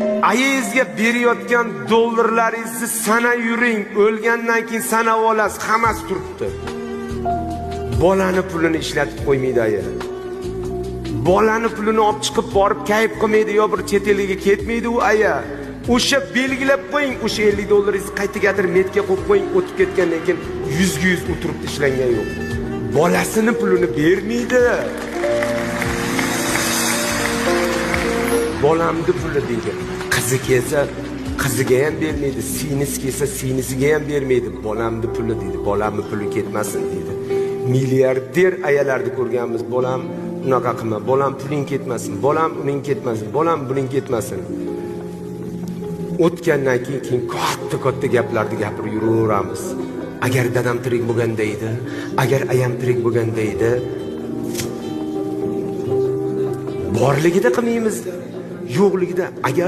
Ayingizga berayotgan dollarlaringizni sanab yuring, o'lgandan keyin sanab olasiz, hammasi turibdi. Bolani pulini ishlatib qo'ymaydi aya. Bolani pulini olib chiqib borib kayf qilmaydi yo bir chet elga ketmaydi u aya. O'sha belgilab qo'ying, o'sha 50 dollaringizni qaytagadir metga qo'yib qo'ying, o'tib ketgandan keyin 100 ga 100 o'tiribdi, ishlangan yo'q. Bolasini pulini bermaydi. Bolamni puli deydi. Qizi kelsa qiziga ham bermaydi, singlisi kelsa singlisiga ham bermaydi. Bolamni puli deydi, bolamni puli ketmasin deydi. Milliarder ayalarni ko'rganmiz, bolam unaqa qilma, bolam puling ketmasin, bolam uning ketmasin, bolam buning ketmasin. O'tgandan keyin katta-katta gaplarni gapirib yuraveramiz. Agar dadam tirik bo'lganda edi, agar ayam tirik bo'lganda edi, borligida qilmaymiz, yo'qligida agar